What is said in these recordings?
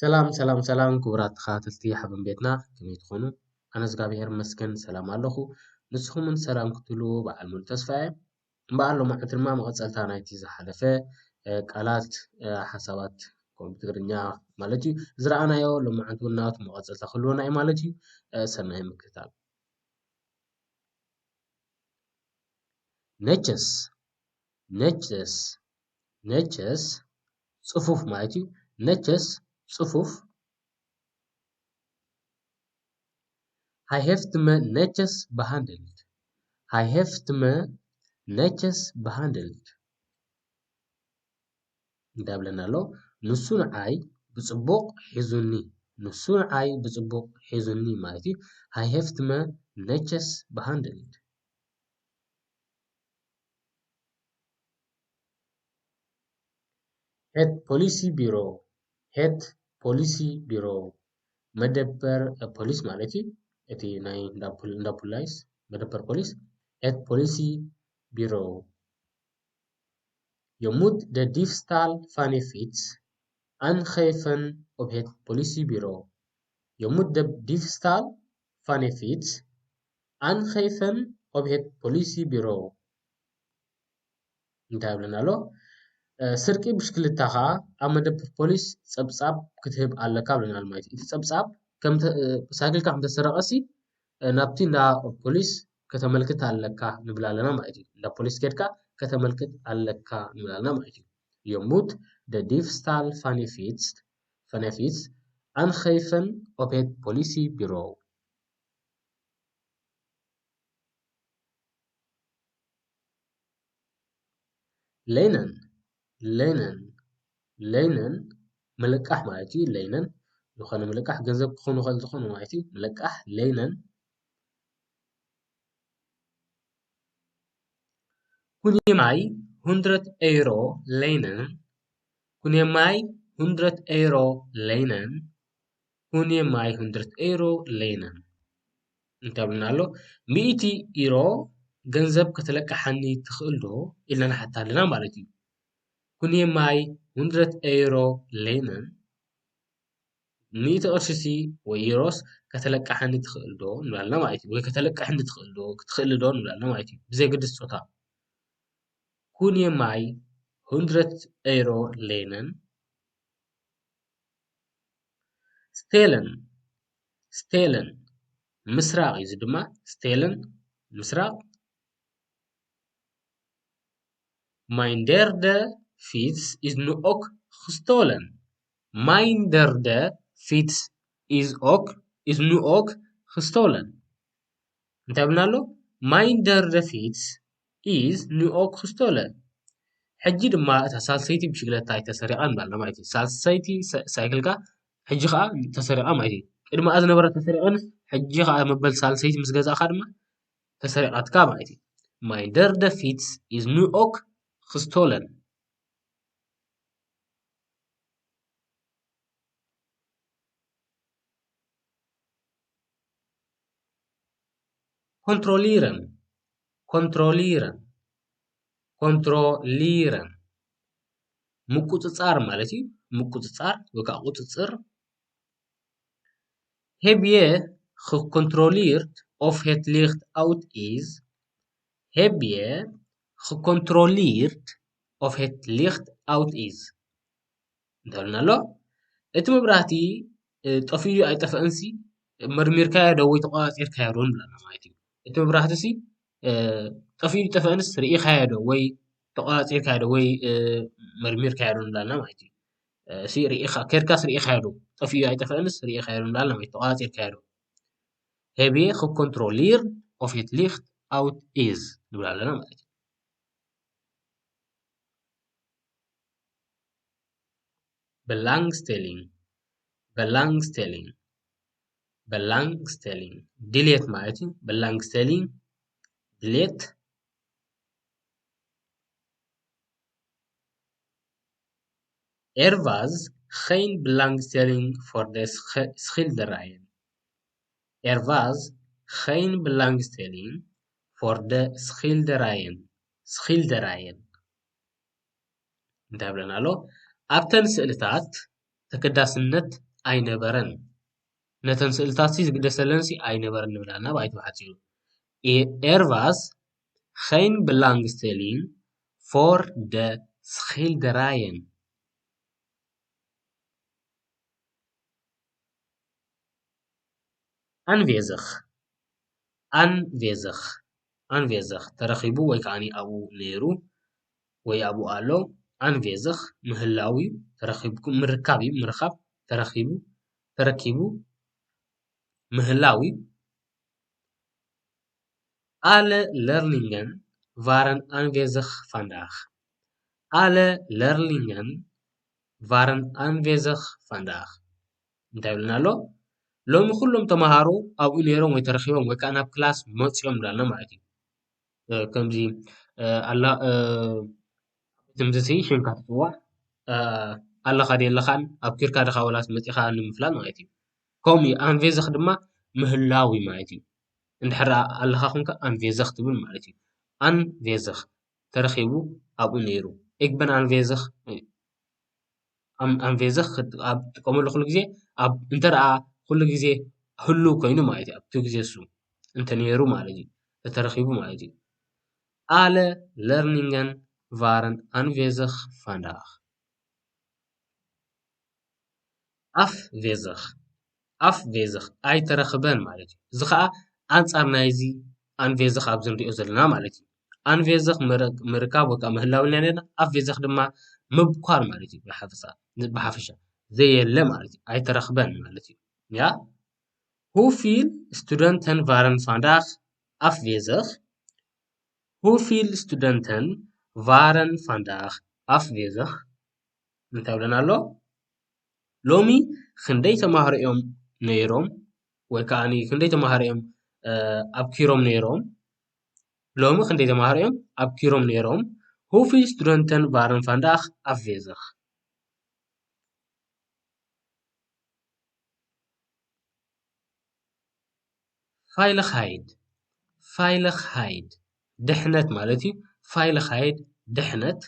ሰላም ሰላም ሰላም፣ ክቡራት ተኸታተልቲ ሓበን ቤትና፣ ከመይ ትኾኑ? ኣነ እግዚኣብሔር ይመስገን ሰላም ኣለኹ። ንስኹም እውን ሰላም ክትህልዉ በዓል ሙሉ ተስፋ እየ። እምበኣር ሎማዓንቲ ድማ መቐጸልታ ናይቲ ዝሓለፈ ቃላት፣ ሓሳባት ከምኡ ብትግርኛ ማለት እዩ ዝረኣናዮ፣ ሎማዓንቲ እውን ናቱ መቐጸልታ ክህልወና እዩ ማለት እዩ። ሰናይ ምክትታል። ነቸስ ነቸስ ነቸስ ጽፉፍ ማለት እዩ። ነቸስ ጽፉፍ። Hy heeft me netjes behandeld. Hy heeft me netjes behandeld. እንታይ ብለና ኣሎ? ንሱ ንዓይ ብጽቡቕ ሒዙኒ። ንሱ ንዓይ ብጽቡቕ ሒዙኒ ማለት እዩ። Hy heeft me netjes behandeld. Het politiebureau. Het politiebureau. መደበር ፖሊስ ማለት እዩ። እቲ ናይ እንዳ ፖሊስ መደበር ፖሊስ። Het politiebureau. Je moet de diefstal van je fiets aangeven op het politiebureau. Je moet de diefstal van je fiets aangeven op het politiebureau. እንታይ ብለና ኣሎ? ስርቂ ብሽክልታኻ ኣብ መደበር ፖሊስ ጸብጻብ ክትህብ ኣለካ ብለና ኣሎ ማለት እዩ። እቲ ጸብጻብ ሳይክልካ ከም ተሰረቐሲ ናብቲ እንዳ ፖሊስ ከተመልክት ኣለካ ንብል ኣለና ማለት እዩ። እንዳ ፖሊስ ኬድካ ከተመልክት ኣለካ ንብል ኣለና ማለት እዩ። Je moet de diefstal van je fiets, van je fiets aangeven op het politiebureau. Lenen, lenen, lenen ምልቃሕ ማለት እዩ። Lenen ዝኾነ ምልቃሕ ገንዘብ ክኾን ይኽእል ዝኾነ ማለት እዩ። ምልቃሕ lenen. Kun je mij honderd euro lenen? Kun je mij honderd euro lenen? Kun je mij honderd euro lenen? እንታይ ብልና ኣሎ? ሚእቲ ዩሮ ገንዘብ ከተለቅሓኒ ትኽእል ዶ ኢልና ንሓታ ኣለና ማለት እዩ። Kun je mij honderd euro lenen? ሚእቲ ቅርሺ ሲ ወይ ዩሮስ ከተለቅሓኒ ትኽእል ዶ ንብላልና ማለት እዩ። ወይ ከተለቅሕኒ ትኽእል ዶ ክትኽእሊ ዶ ንብላልና ማለት እዩ። ብዘየገድስ ጾታ። Kun je mij honderd euro lenen? Stelen, stelen ምስራቕ እዩ። እዚ ድማ stelen ምስራቕ። Mijn derde fiets is nu ook gestolen. Mijn derde fiets is ook, is nu ook gestolen. እንታይ ብልና ኣሎ? Mijn derde fiets is nu ook gestolen. ሕጂ ድማ እታ ሳልሰይቲ ብሽግለታ ተሰሪቓ ንብላልና ማለት እዩ። ሳልሰይቲ ሳይክልካ ሕጂ ከዓ ተሰሪቓ ማለት እዩ። ቅድሚ ዝነበረ ተሰሪቐን ሕጂ ከዓ መበል ሳልሰይቲ ምስ ገዛእካ ድማ ተሰሪቓትካ ማለት እዩ። Mijn derde fiets is nu ook gestolen. Controleren, controleren, controleren ምቁጽጻር ማለት እዩ። ምቁጽጻር ወይ ከዓ ቁጽጽር። Heb je gecontroleerd of het licht uit is? Heb je gecontroleerd of het licht uit is? እንታይ ኣሎ? እቲ መብራህቲ ጠፊኡ ኣይጠፍአንሲ መርሚርካዮ ዶ ወይ ተቆፃፂርካዮ ዶ ንብለና ማለት እዩ። እቲ መብራህቲ ሲ ጠፊኡ ይጠፍአንስ ርኢኻዮ ዶ ወይ ተቆፃፂርካዮ ዶ ወይ መርሚርካዮ ዶ ንብለና ማለት እዩ። ሲ ርኢኻ ኬድካስ ርኢኻዮ ዶ ጠፊኡ ኣይጠፍአንስ ርኢኻዮ ዶ ንብለና ማለት ተቆፃፂርካዮ ዶ? Heb je gecontroleerd of het licht uit is ንብል ኣለና ማለት እዩ። Belangstelling, belangstelling, belangstelling ድሌት ማለት እዩ። Belangstelling ድሌት። Er was geen belangstelling voor de schilderijen. Er was geen belangstelling voor de schilderijen. Schilderijen እንታይ ብለና ኣሎ? ኣብተን ስእልታት ተገዳስነት ኣይነበረን። ነተን ስእልታት ሲ ዝግደሰለን ሲ ኣይነበረን ንብላና ባይቱ ሓጺሩ። Er was geen belangstelling voor de schilderijen. Aanwezig. Aanwezig. Aanwezig ተረኺቡ ወይ ከዓኒ ኣብኡ ነይሩ ወይ ኣብኡ ኣሎ። Aanwezig ምህላው እዩ። ተረኺብኩም ምርካብ እዩ። ምርካብ ተረኺቡ ተረኪቡ ምህላው እዩ። Alle leerlingen waren aanwezig vandaag. Alle leerlingen waren aanwezig vandaag. እንታይ ይብልና ኣሎ? ሎሚ ኩሎም ተምሃሮ ኣብኡ ነይሮም ወይ ተረኺቦም ወይ ከዓ ናብ ክላስ መፂኦም እንዳልና ማለት እዩ። ከምዚ ኣላ ትምህርቲ ሽምካ ትፅዋዕ ኣለኻ ደ ኣለኻን ኣብ ኪርካ ድኻ ወላስ መፂኻ ንምፍላጥ ማለት እዩ። ከምኡ እዩ ኣንቬዘኽ ድማ ምህላው እዩ ማለት እዩ። እንድሕር ኣለኻ ኮንካ ኣንቬዘኽ ትብል ማለት እዩ። ኣንቬዘኽ ተረኺቡ ኣብኡ ነይሩ። ኤግበን ኣንቬዘኽ ኣንቬዘኽ ኣብ ትጥቀመሉ ኩሉ ግዜ ኣብ እንተ ደኣ ኩሉ ግዜ ህሉ ኮይኑ ማለት እዩ ኣብቲ ግዜ እሱ እንተ ነይሩ ማለት እዩ ተተረኺቡ ማለት እዩ። Alle leerlingen waren aanwezig vandaag. Afwezig. Afwezig ኣይተረኽበን ማለት እዩ። እዚ ከዓ ኣንፃር ናይዚ ኣንቬዘኽ ኣብዚ ንሪኦ ዘለና ማለት እዩ። ኣንቬዘኽ ምርካብ ወይ ከዓ ምህላው ኢልና ነርና ኣፍቬዘኽ ድማ ምብኳር ማለት እዩ። ብሓፈሻ ዘየለ ማለት እዩ። ኣይተረኽበን ማለት እዩ። Ja, hoeveel studenten waren vandaag afwezig? Hoeveel studenten waren vandaag afwezig? እንታይ ብለና ኣሎ? ሎሚ ክንደይ ተማሃሮ እዮም ነይሮም ወይ ከዓ ክንደይ ተማሃሮ እዮም ኣብኪሮም ነይሮም? ሎሚ ክንደይ ተማሃሮ እዮም ኣብኪሮም ነይሮም? Hoeveel studenten waren vandaag afwezig? Veiligheid. Veiligheid. ድሕነት ማለት እዩ። Veiligheid ድሕነት።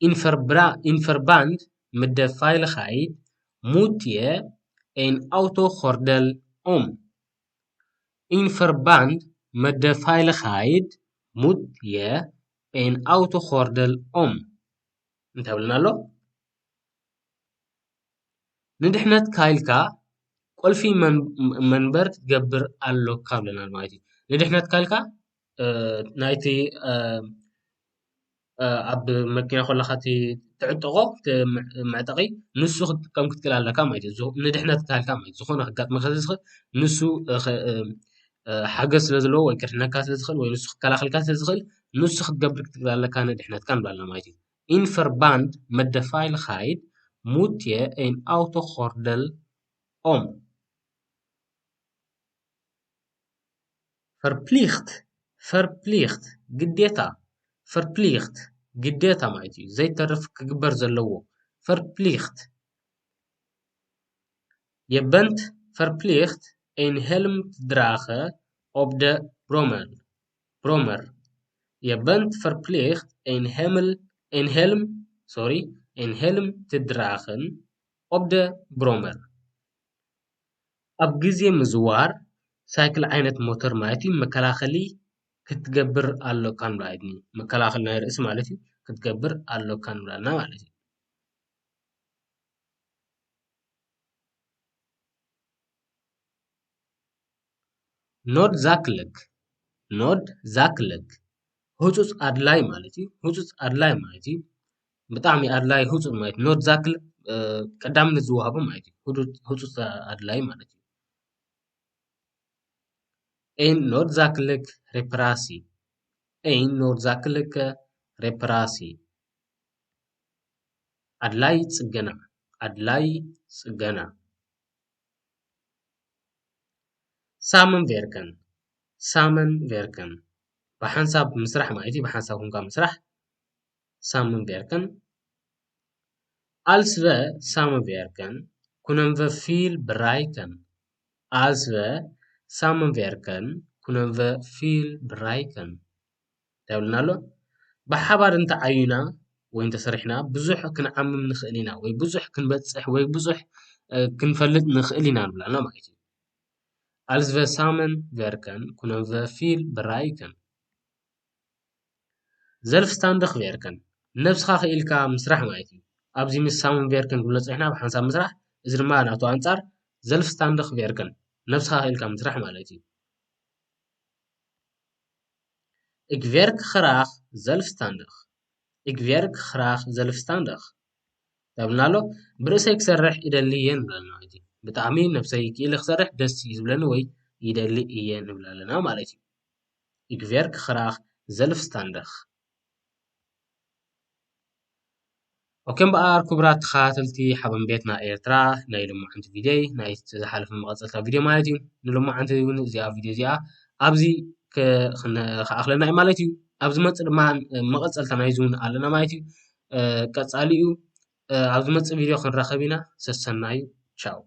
In verband met de veiligheid moet je een autogordel om. In verband met de veiligheid moet je een autogordel om. እንታይ ብለና ኣሎ? ንድሕነትካ ኢልካ ቁልፊ መንበር ክትገብር ኣሎካ ብለና ማለት እዩ። ንድሕነትካ ኢልካ ናይቲ ኣብ መኪና ከለካ እቲ ትዕጠቆ መዕጠቂ ንሱ ክትጥቀም ክትክእል ኣለካ ማለት እዩ። ንድሕነትካ ኢልካ ማለት ዝኾነ ክጋጥመካ ስለ ዝኽእል ንሱ ሓገዝ ስለ ዘለዎ ወይ ክድሕነካ ስለ ዝኽእል ወይ ንሱ ክከላኸልካ ስለ ዝኽእል ንሱ ክትገብር ክትክእል ኣለካ ንድሕነትካ ንብላልና ማለት እዩ። In verband met de veiligheid moet je een autogordel om. Verplicht. Verplicht ግዴታ። Verplicht ግዴታ ማለት እዩ። ዘይተርፍ ክግበር ዘለዎ። Verplicht. Je bent verplicht een helm te dragen op de brommer. Brommer. Je bent verplicht een helm, een helm, sorry, een helm te dragen op de brommer. ኣብ ግዜ ምዝዋር ሳይክል ዓይነት ሞተር ማለት እዩ መከላኸሊ ክትገብር ኣሎካ ንብላ። መከላኸሊ ናይ ርእሲ ማለት እዩ ክትገብር ኣሎካ ንብላና ማለት እዩ። Noodzakelijk. Noodzakelijk. ህጹጽ ኣድላይ ማለት እዩ። ህጹጽ ኣድላይ ማለት እዩ። ብጣዕሚ ኣድላይ ህጹጽ ማለት እዩ። Noodzakelijk ቀዳምነት ዝወሃቦ ማለት እዩ። ህጹጽ ኣድላይ ማለት እዩ። Een noodzakelijk reparatie. Een noodzakelijk reparatie. ኣድላይ ጽገና። ኣድላይ ጽገና። Samenwerken. Samenwerken. ብሓንሳብ ምስራሕ ማለት እዩ። ብሓንሳብ ኩንካ ምስራሕ። Samenwerken. Als we samenwerken, kunnen we veel bereiken. Als we samenwerken, kunnen we veel bereiken. እንታይ ብልና ኣሎ? ብሓባር እንተዓዩና ወይ እንተሰሪሕና ብዙሕ ክንዓምም ንኽእል ኢና ወይ ብዙሕ ክንበፅሕ ወይ ብዙሕ ክንፈልጥ ንኽእል ኢና ንብላና ማለት እዩ። Als we samen werken, kunnen we veel bereiken. Zelfstandig werken, ነብስኻ ክኢልካ ምስራሕ ማለት እዩ። ኣብዚ ምስ ሳመን ቬርከን ክብሎ ፅሕና ብሓንሳብ ምስራሕ፣ እዚ ድማ ናቱ ኣንፃር ዘልፍስታንድኽ ቬርከን፣ ነብስኻ ክኢልካ ምስራሕ ማለት እዩ። Ik werk graag zelfstandig. Ik werk graag zelfstandig. ተብልና ኣሎ። ብርእሰይ ክሰርሕ ይደሊ እየ ንብለና ማለት እዩ። ብጣዕሚ ነብሰይ ክኢለ ክሰርሕ ደስ እዩ ዝብለኒ ወይ ይደሊ እየ ንብለና ማለት እዩ። Ik werk graag zelfstandig. ኦኬ እምበኣር ክቡራት ተኸታተልቲ ሓበን ቤትና ኤርትራ፣ ናይ ሎማዓንቲ ቪድዮይ ናይ ዝሓለፈ መቐጸልታ ቪድዮ ማለት እዩ። ንሎማዓንቲ እውን እዚኣ ቪድዮ እዚኣ ኣብዚ ክኣኽለና እዩ ማለት እዩ። ኣብ ዝመጽእ ድማ መቐጸልታ ናይዚ እውን ኣለና ማለት እዩ። ቀጻሊ እዩ። ኣብ ዝመጽእ ቪድዮ ክንራኸብ ኢና። ሰሰናዩ። ቻው።